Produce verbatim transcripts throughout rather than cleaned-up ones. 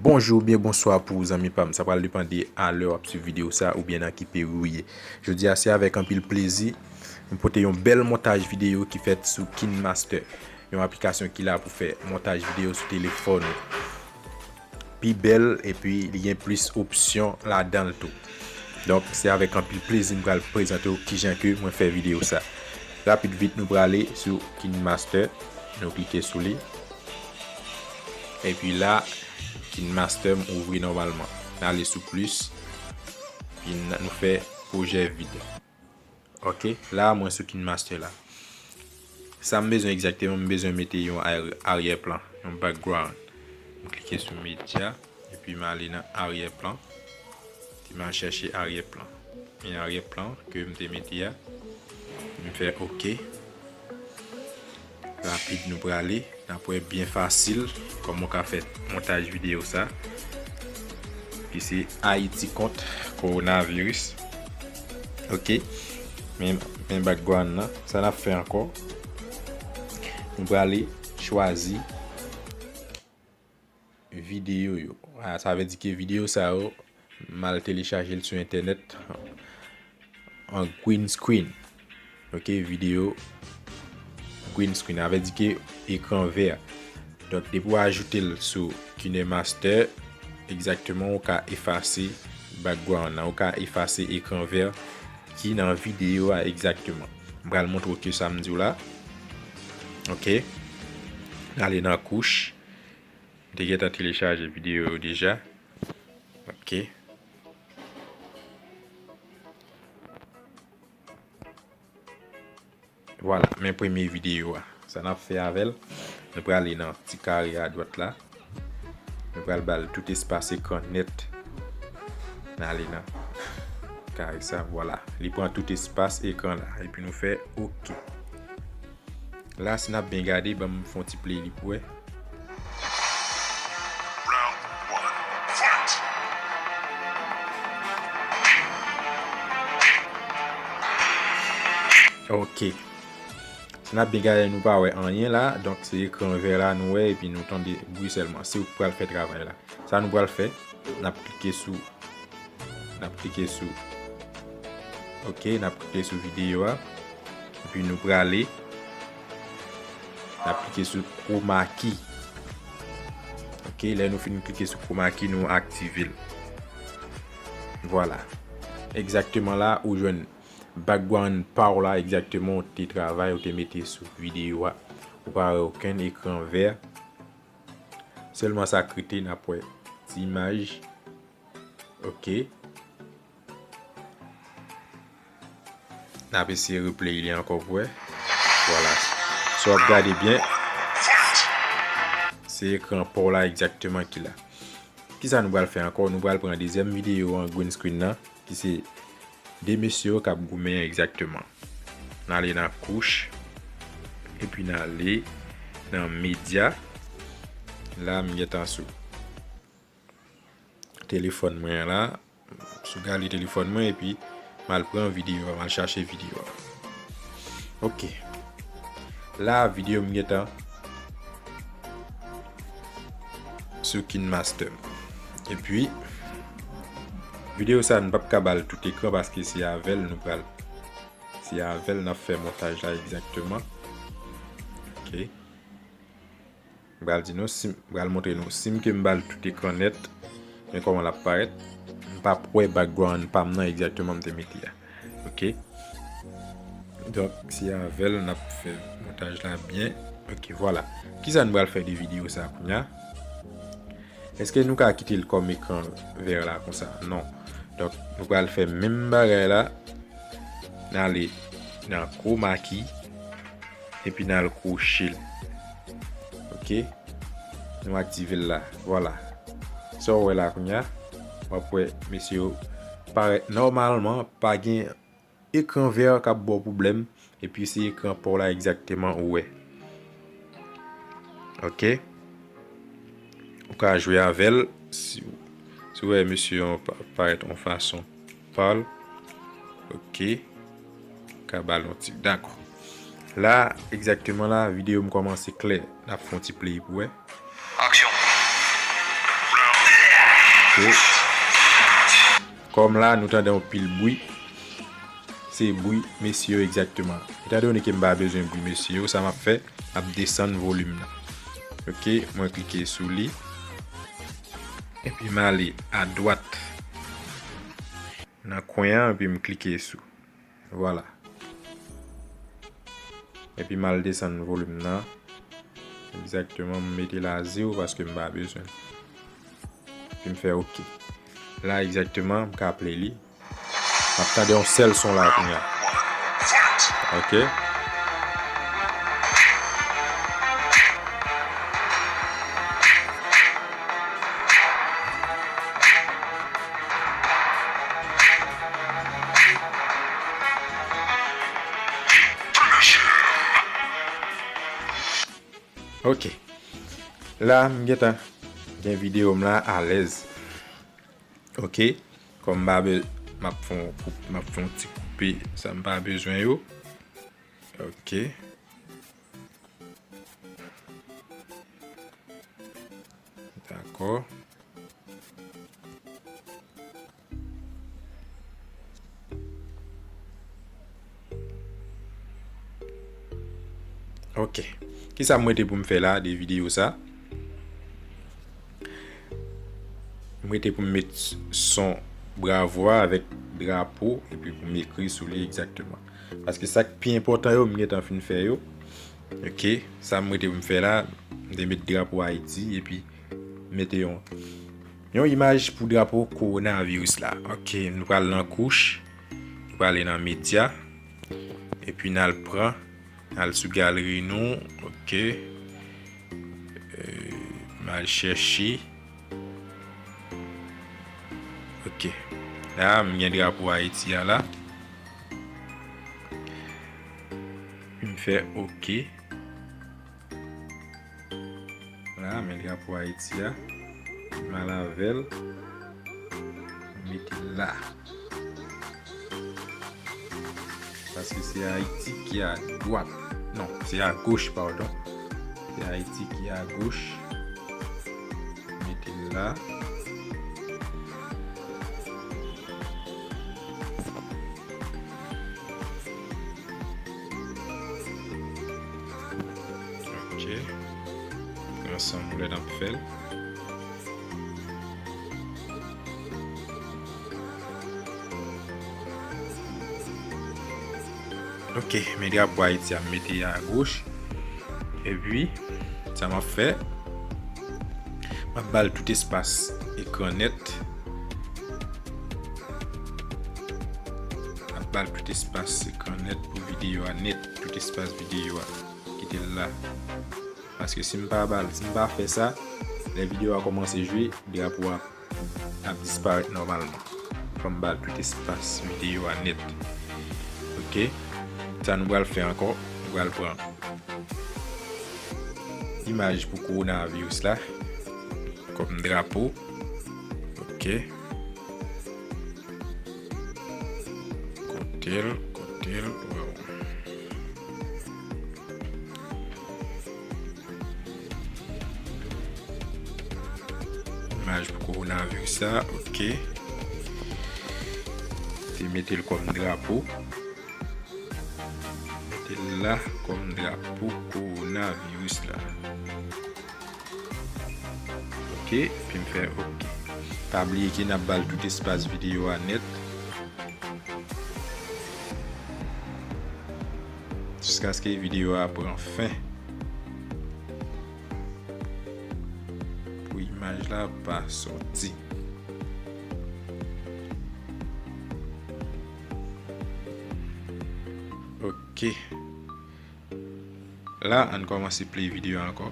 Bonjou oubyen bonswa pou ou, zanmi pa m. Sa pral depann de a lè w ap swiv videyo sa oubyen nan ki peyi w ye. Jodi a, se avèk anpil plezi m pote yon bèl montaj videyo ki fèt sou KineMaster, yon aplikasyon ki la pou fè montaj videyo sou telefòn ou pi bèl, epi li gen plis opsyon ladan l tou. Donk, se avèk anpil plezi m pral prezante w kijan ke mwen fè videyo sa. Rapid vit, nou prale sou KineMaster, nou klike sou li. Epi la, KineMaster m ouvri nòmalman. N ale sou plis, epi n, nou fè pwojè vid. Ok, la mwen sou KineMaster la. Sa m bezwen egzakteman, m bezwen mete yon ar-, aryè plan, yon background. M klike sou medya, epi m ale nan aryè plan. Epi m al chèche aryè plan. Men aryè plan ke m te mete a, m fè ok. Rapid, nou prale. N ap wè byen fasil kòman w ka fè montaj videyo sa, ki se Ayiti kont kowonaviris. Ok. Men, men background nan. Sa n ap fè ankò? Nou prale chwazi videyo yo. Ah, sa vle di ke videyo sa yo, m al telechaje l sou entènèt an green screen. Ok, videyo green screen, sa vle di ke ekran vè. Donk, depi w ajoute l sou KineMaster, egzakteman, ou ka efase background nan, ou ka efase ekran vè ki nan videyo a egzakteman. M pral montre w ke sa m di w la. Ok. Ale nan kouch. M te gentan telechaje videyo yo deja. Ok. Vwala, men premye videyo a. Sa n ap fè avè l, nou prale nan ti kare adwat la. Nou pral ba l tout espas ekran nèt. N ale nan kare sa, vwala. Li pran tout espas ekran la. Epi nou fè ok. La, si n ap byen gade, ban m fè yon ti play li pou wè. Ok. Si n ap byen gade, nou pa wè anyen la. Donk, se ekran vè la nou wè, epi nou tande bri sèlman. Se ou k pral fè travay la. Sa nou pral fè, n ap klike sou, n ap klike sou, ok, n ap klike sou videyo a. Epi nou prale, n ap klike sou chroma key. Ok, lè nou fin klike sou chroma key, nou aktive l. Vwala. Egzakteman la, ou jwenn background pa w la, egzakteman, ou te travay, ou te mete sou videyo a. Ou pa wè okenn ekran vè. Sèlman sa k rete, n ap wè ti imaj. Ok. N ap eseye replay li ankò pou wè. Vwala. Si w ap gade byen, se ekran pa w la egzakteman ki la. Kisa nou pral fè ankò? Nou pral pran dezyèm videyo an green screen nan, ki se de mesye yo k ap goumen an egzakteman. N ale nan kouch, epi n ale nan medya. La, m gentan sou telefòn mwen an la. Sou gale telefòn mwen, epi m al pran videyo a, m al chache videyo a. Ok. La, videyo m gentan sou KineMaster. Epi, videyo sa, n p ap ka ba l tout ekran paske se avè l nou pral, se avè l n ap fè montaj la egzakteman. Ok. M pral di nou, si m, m pral montre nou, si m ke m ba l tout ekran nèt, men kòman l ap parèt, m p ap wè background pa m nan egzakteman m te mete a. Ok. Donk, se avè l n ap fè montaj la byen. Ok, vwala. Kisa nou pral fè de videyo sa kounye a? Èske nou ka kite l kòm ekran vè la konsa? Non. Donk, nou pral fè menm bagay la. N ale nan chroma key, epi n al kwoche l. Ok. Nou aktive l la. Vwala. Sa w wè la kounye a, w ap wè mesye yo parèt nòmalman, pa gen ekran vè k ap ba w pwoblèm, epi se ekran pa w la egzakteman ou wè. Ok. Ou ka jwe avè l, si, si w wè mesye yo pa, parèt yon fason pa l. Ok. Ka ba l yon ti, dakò. La, egzakteman la, videyo m kòmanse klè. N ap fè yon ti play pou wè. Aksyon. Kòm la, nou tande yon pil bri. Se bri mesye yo egzakteman. Etandone ke m pa bezwen bri mesye yo, sa m ap fè, m ap desann volim nan. Ok, mwen klike sou li. Epi m ale adwat nan kwen an, epi m klike sou. Vwala. Epi m al desann volim nan. Egzakteman, m mete l a zewo paske m pa bezwen l. Epi m fè ok. La, egzakteman, m ka play li. M ap tande yon sèl son la kounye a. Ok. Ok. La, m gentan gen videyo m la alèz. Ok. Kòm m pa be-, m ap fè yon koup-, m ap fè yon ti koupe sa m pa bezwen yo. Ok. Dakò. Ok. Kisa m rete pou m fè la de videyo sa? M rete pou m met son bravo a avèk drapo epi pou m ekri sou li egzakteman. Paske sa k pi enpòtan yo, m gentan fin fè yo. Ok, sa m rete pou m fè la, m te met drapo Ayiti epi mete yon, yon imaj pou drapo kowonaviris la. Ok, nou pral nan kouch, nou prale nan medya, epi n al pran, n al sou galeri nou. Ok. Euh, m al chèche. Ok. La, m gen drapo Ayiti a la. M fè ok. La, men drapo Ayiti a. M al avè l. M mete l la. Paske se Ayiti ki a dwat. Non, se a goch, padon. Se Ayiti ki a goch. Mete l la. Ok. Pran san m lè n ap fè l. Ok, men drapo Ayiti a m mete a goch. Epi, sa m ap fè, m ap ba l tout espas ekran nèt. M ap ba l tout espas ekran nèt pou videyo a nèt, tout espas videyo a. Kite l la. Paske si m pa ba l, si m pa fè sa, lè videyo a kòmanse jwe, drapo a ap disparèt nòmalman. Fò m ba l tout espas videyo a nèt. Ok? Sa nou pral fè ankò, nou pral pran imaj pou kowonaviris la kòm drapo. Ok. Kote l, kote l, waw. Imaj pou kowonaviris la, ok. Te mete l kòm drapo. Mete l la kòm drapo kowonaviris la. Ok, epi m fè ok. Pa bliye ke n ap ba l tout espas videyo a nèt. Jiskaske videyo a pran fen. Pou imaj la pa sòti. Ok. La, ann kòmanse play videyo a ankò.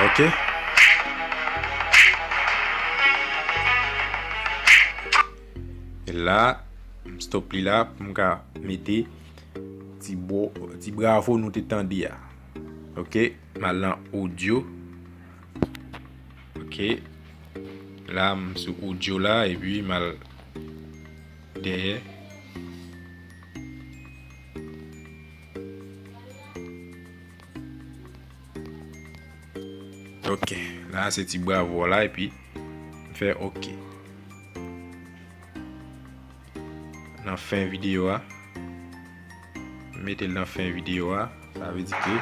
Ok. E la, m stop li la pou m ka mete ti bo-, ti bravo nou te tande a. Ok, m al nan odyo. Ok. La, m sou audio la, epi m al dèyè. Ok, la se ti bravo la, epi m fè ok. Nan fen videyo a, m mete l nan fen videyo a, sa vle di ke,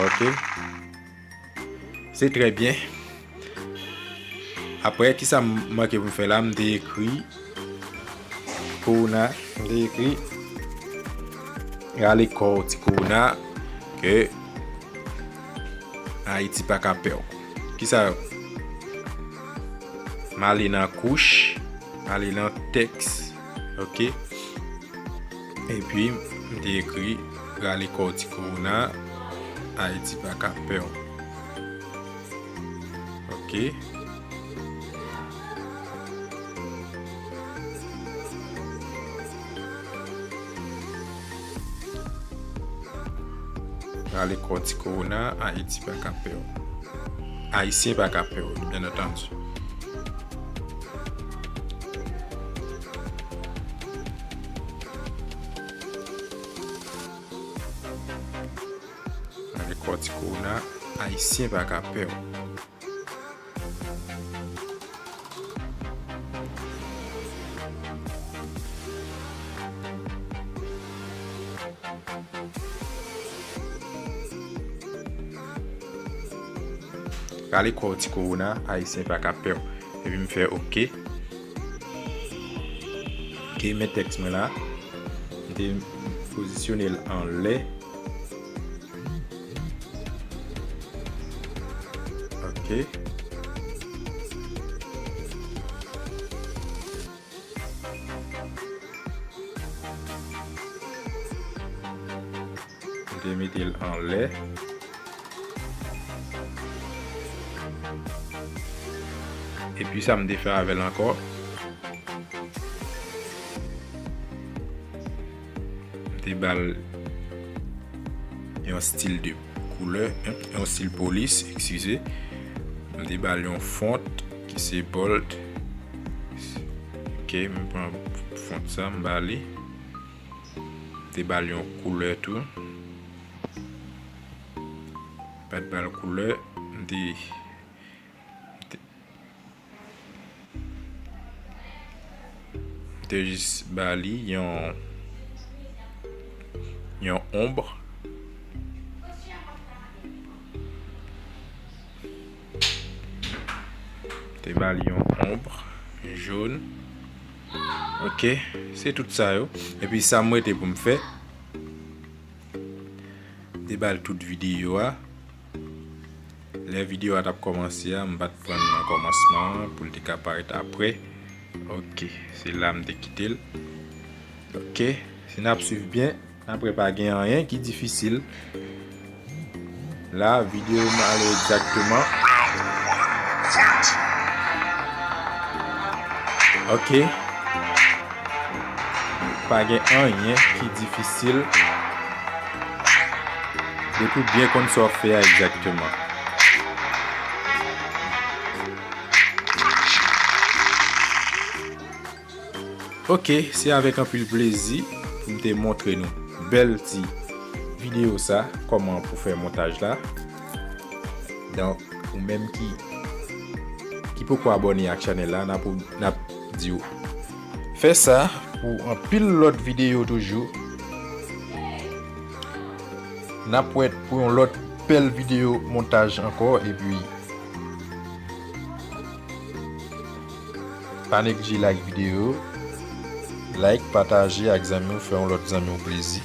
ok, se trè byen. Apre, kisa m manke pou m fè la? M te ekri Kowona, m te ekri rale kò w ti Kowona, ke Ayiti pa ka pè w. Kisa yo? M ale nan kouch, m ale nan tèks, ok? Epi, m te ekri rale kò w ti Kowona, Ayiti pa ka pè w. Ok. Rale kò w ti Kowona, Ayiti pa ka pè w. Ayisyen pa ka pè w, byen antandi. Rale kò w ti Kowona, Ayisyen pa ka pè w. Rale kò w ti Kowona, Ayisyen pa ka pè w. Epi m fè ok. Ok, men tèks mwen la. M te pozisyone l anlè. Ok. M te mete l anlè. Epi sa m te fè avè l ankò. M te ba l yon stil de koulè, yon stil polis, eskize. M te ba l yon font ki se bold. Ok, m pran font sa, m ba li. M te ba l yon koulè tou. Pa t ba l koulè, m te, m te, m te jis ba li yon, yon onb. M te ba li yon onb jòn. Ok, se tout sa yo. Epi sa m rete pou m fè. M te ba l tout videyo a. Lè videyo a t ap kòmanse a, m pa t pran l nan kòmansman an pou l te ka parèt apre. Ok, se la m te kite l. Ok, si n ap swiv byen, n ap wè pa gen anyen ki difisil. La, videyo m ale egzakteman. Ok. Pa gen anyen ki difisil depi w byen konn sa w ap fè a egzakteman. Ok, se avèk anpil plezi pou m te montre nou bèl ti videyo sa, kòman pou fè montaj la. Donk, ou menm ki, ki poko abòne ak chanèl la, n ap, n ap di w fè sa pou anpil lòt videyo toujou. N ap wè pou yon lòt bèl videyo montaj ankò, epi pa neglije like videyo, like, pataje ak zanmi w, fè yon lòt zanmi w plezi.